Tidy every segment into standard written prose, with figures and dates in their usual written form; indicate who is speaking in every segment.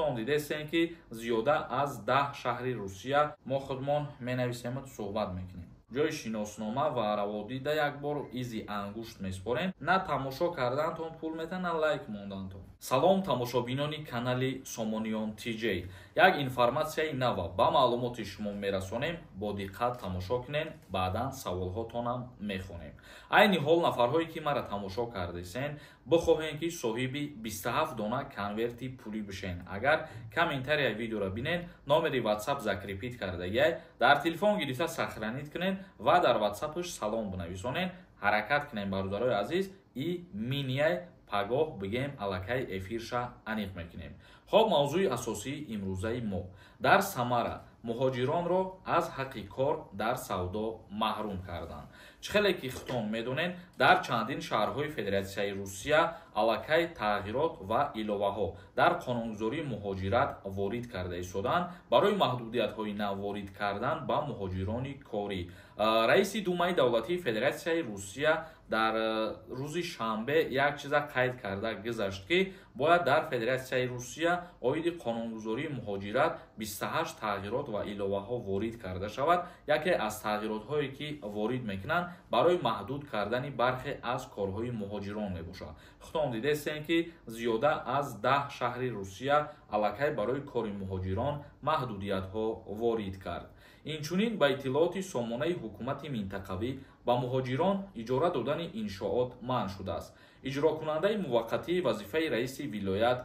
Speaker 1: Худтон дидестем, ки зиёда аз 10 шаҳри Русия мо худмон менависему суҳбат мекунем. Ҷои шиноснома ва раводида як бор изи ангушт меспорем. На тамошо кардантон пул мета, на лайк мондантон. Салом, тамошобинони канали Сомониён ТЖ. Як информатсияи нава ба маълумоти шумо мерасонем. Бо диққат тамошо кунен, баъдан саволҳотонам мехонем. Айни ҳол нафарҳое, ки мара тамошо кардесен, бихоҳем, ки соҳиби 27 дона конверти пулӣ бишен, агар комментарияи видеоро бинен, номери WhatsApp закрепить кардагиай, дар телефон гирифта сохранить кунен ва дар ватсапш салом бинависонен. Ҳаракат кунем, бародарои азиз, и минияй пагоҳ бигем, аллакай эфирша аниқ мекунем. Хоб, мавзӯи асосии имрӯзаи мо: дар Самара муҳоҷиронро аз ҳаққи кор дар савдо маҳрум карданд. Чӣ хеле ки худтон медонед, дар чандин шаҳрҳои Федератсияи Русия аллакай тағйирот ва иловаҳо дар қонунгузории муҳоҷират ворид карда истоданд барои маҳдудиятҳои нав ворид кардан ба муҳоҷирони корӣ. Раиси Думаи давлатии Федератсияи Русия дар рӯзи шанбе як чиза қайд карда гузашт, ки бояд дар Федератсияи Русия оиди қонунгузории муҳоҷират 28 тағйирот ва иловаҳо ворид карда шавад. Яке аз тағйиротҳое, ки ворид мекунанд, барои маҳдуд кардани бархе аз корҳои муҳоҷирон мебошад. Худтон дидестем, ки зиёда аз 10 шаҳри Русия аллакай барои кори муҳоҷирон маҳдудиятҳо ворид кард. Инчунин, ба иттилооти сомонаи ҳукумати минтақавӣ, ба муҳоҷирон иҷора додани иншоот манъ шудааст. Иҷрокунандаи муваққатии вазифаи раиси вилоят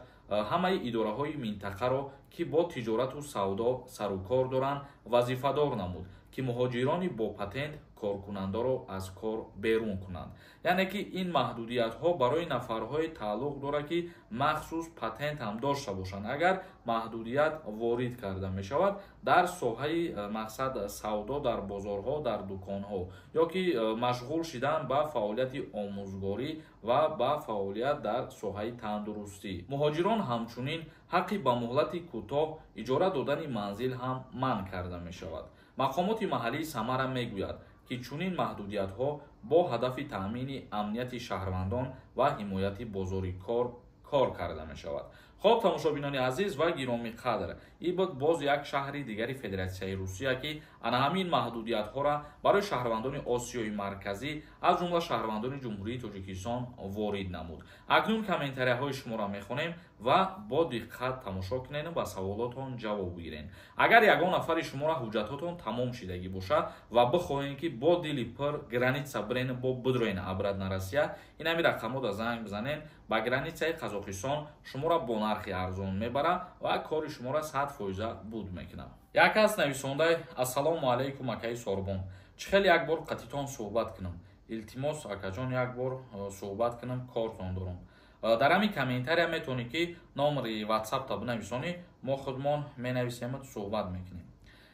Speaker 1: ҳамаи идораҳои минтақаро, ки бо тиҷорату савдо сарукор доранд, вазифадор намуд, ки муҳоҷирони бо патент коркунандаро аз кор берун кунанд. Яъне ки ин маҳдудиятҳо барои нафарҳое тааллуқ дорад, ки махсус патент ҳам дошта бошанд. Агар маҳдудият ворид карда мешавад дар соҳаи мақсад савдо, дар бозорҳо, дар дуконҳо ё ки машғул шидан ба фаъолияти омӯзгорӣ ва ба фаъолият дар соҳаи тандурустӣ. Муҳоҷирон ҳамчунин ҳаққи ба муҳлати кӯтоҳ иҷора додани манзил ҳам манъ карда мешавад. Мақомоти маҳаллии Самара мегӯяд, ки чунин маҳдудиятҳо бо ҳадафи таъмини амнияти шаҳрвандон ва ҳимояти бозори кор кор карда мешавад. Хоб, тамошобинони азиз ва гиромиқадр, ин буд боз як шаҳри дигари Федератсияи Русия, ки ана ҳамин маҳдудиятҳоро барои шаҳрвандони Осиёи Марказӣ, аз ҷумла шаҳрвандони Ҷумҳурии Тоҷикистон, ворид намуд. Акнун комментарияҳои шуморо мехонем ва бо диққат тамошо кунед, ба саволотон ҷавоб бигирен. Агар ягон нафари шуморо ҳуҷҷатҳотон тамом шидагӣ бошад ва бихоҳем, ки бо дили пур граница бирен, бо бидроен обратно Россия, ин ҳами рақамҳода занг бизанен. Ба границаи Қазоқистон шуморо бо нархи арзон мебарад ва кори шуморо 100% буд мекунад. Як кас нависондай: «Ассалому алайкум, акаи Сорбон, чӣ хел як бор қатитон суҳбат кунам? Илтимос, акаҷон, як бор суҳбат кунам, кортон дорам». Дар ҳамин комментария метавонӣ, ки номери ватсапта бинависонӣ, мо худмон менависему суҳбат мекунем.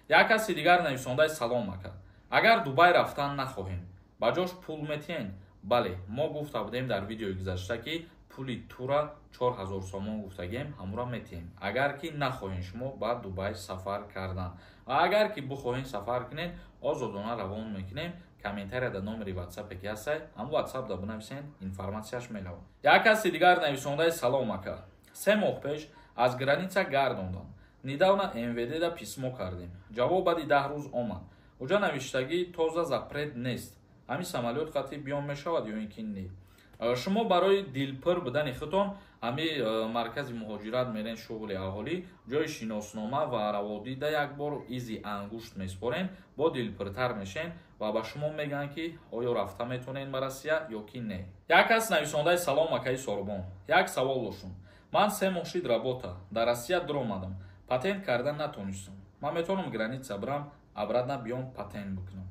Speaker 1: Як каси дигар нависондай: «Салом, ака, агар Дубай рафтан нахоҳем, ба ҷош пул метиҳен?» Бале, мо гуфта будем дар видеои гузашта, ки пули тура 4000 сомон гуфтагем, ҳамура метиҳем, агар ки нахоҳем шумо ба Дубай сафар кардан. Ва агар ки бихоҳем сафар кунед, озодона равон мекунем. Комментария дар номери ватсапе, ки ҳастай, ҳамун ватсап да бинависен, информатсияш меравад. Як каси дигар нависондаи: «Салом, ака, 3 моҳ пеш аз граница гардондам. Недавно МВД да письмо кардем, ҷавоб баъди 10 рӯз омад. Уҷа навиштагӣ, тоза запрет нест. Ҳамин самолёт қатъи биён мешавад ё ин ки не?» Шумо барои дилпур будани худтон ҳами маркази муҳоҷират мерен, шуғли аҳолӣ, ҷои шиноснома ва раводида як бор изи ангушт меспорен, бо дилпуртар мешен ва ба шумо мегӯянд, ки оё рафта метавонед ба Россия ё ки не. Як кас нависондаи: «Салом, акаи Сорбон, як савол доштум. Ман 3 моҳ шид работа дар Россия дуромадам, патент карда натонистам. Ман метавонам граница бирам, обратно биём, патент бикунам?»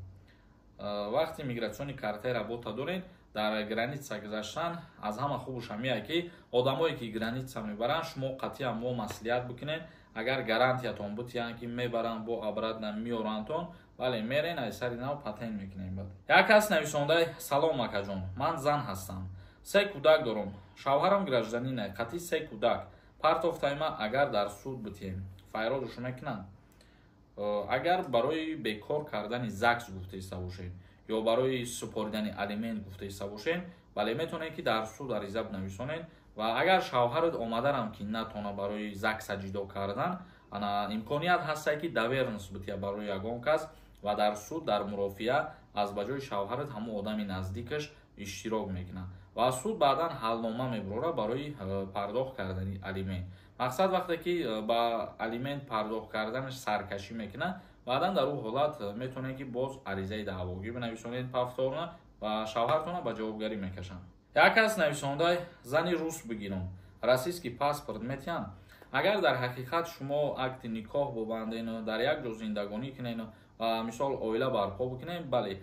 Speaker 1: Вақти миграционный картаи работа доред, дар граница гузаштан аз ҳама хубуш ҳамия, ки одамое, ки граница мебаранд, шумо қатъиян мо маслиҳат бикунед. Агар гарантиятон бутиянд, ки мебаранд, бо обратно меорандтон, бале, мерен, аз сари нав патент мекунем. Бад як кас нависондай: «Салом, акаҷон, ман зан ҳастам, се кӯдак дорам, шавҳарам гражданин, қатъи се кӯдак партофтайма. Агар дар суд битием, файродуш мекунанд?» Агар барои бекор кардани ЗАГС гуфтаиста бошед ё барои супоридани алимент гуфтаиста бошед, бале, метавонед, ки дар суд ариза бинависонед. Ва агар шавҳарат омаданам ки натона барои ЗАГСа ҷидо кардан, ана имконият ҳастае, ки доверенность бития барои ягон кас ва дар суд, дар мурофиа аз ба ҷои шавҳарат ҳамон одами наздикаш иштирок мекунад ва суд баъдан ҳалнома мебурора барои пардохт кардани алимент. Мақсад, вақте ки ба алимент пардохт карданаш саркашӣ мекунад, баъдан дар ӯ ҳолат метавонед, ки боз аризаи даъвогӣ бинависонед повторно ва шавҳартона ба ҷавобгарӣ мекашанд. Як кас нависонда: «Зани рус бигирам, российский паспорт метиҳанд?» Агар дар ҳақиқат шумо акти никоҳ бубандену дар як ҷо зиндагонӣ кунену ва мисол оила барпо бикунем, бале.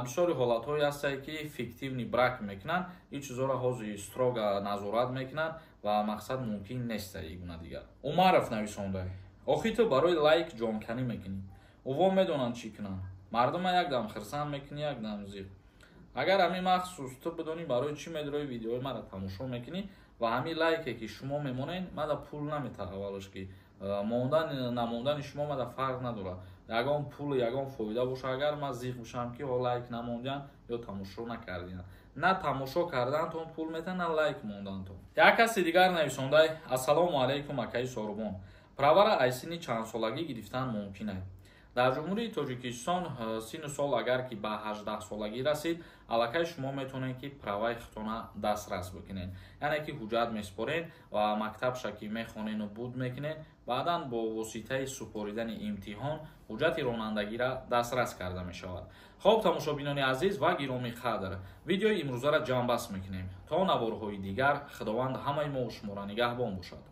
Speaker 1: Бисёри ҳолатҳое ҳастае, ки фиктивный брак мекунанд. Ин чизҳоро ҳозир строго назорат мекунанд ва мақсад, мумкин нест ин гуна дигар. Умаров нависонда: «Охи ту барои лайк ҷонканӣ мекунӣ, уво медонанд чӣ кунанд. Мардума якдам хирсанд мекунӣ, якдам зиқ. Агар ҳамин махсус ту бидонӣ, барои чӣ медрои видеои маро тамошо мекунӣ? Ва ҳамин лайке, ки шумо мемонед, мада пул намета. Аввалаш, ки мондан намондани шумо мада фарқ надорад. Ягон пул, ягон фоида боша, агар ман зиқ бошам, ки ҳо лайк намондиям ё тамошо накардиям? На тамошо кардаантон пул мета, на лайк мондантон». Як каси дигар нависондай: «Ассалому алайкум, акаи Сорубон. Правара аз синни чандсолагӣ гирифтан мумкин аст?» Дар Ҷумҳурии Тоҷикистон синну сол агар ки ба 18 солагӣ расид, аллакай шумо метавонед, ки праваи худтона дастрас бикунед, яъне ки ҳуҷҷат месупоред ва мактабша ки мехонену буд мекунед, баъдан бо воситаи супоридани имтиҳон ҳуҷҷати ронандагира дастрас карда мешавад. Хоб, тамошобинони азиз ва гиромӣ қадр, видеои имрӯзаро ҷамъбаст мекунем. То наворҳои дигар Худованд ҳамаи мо шуморо нигаҳбон бошад.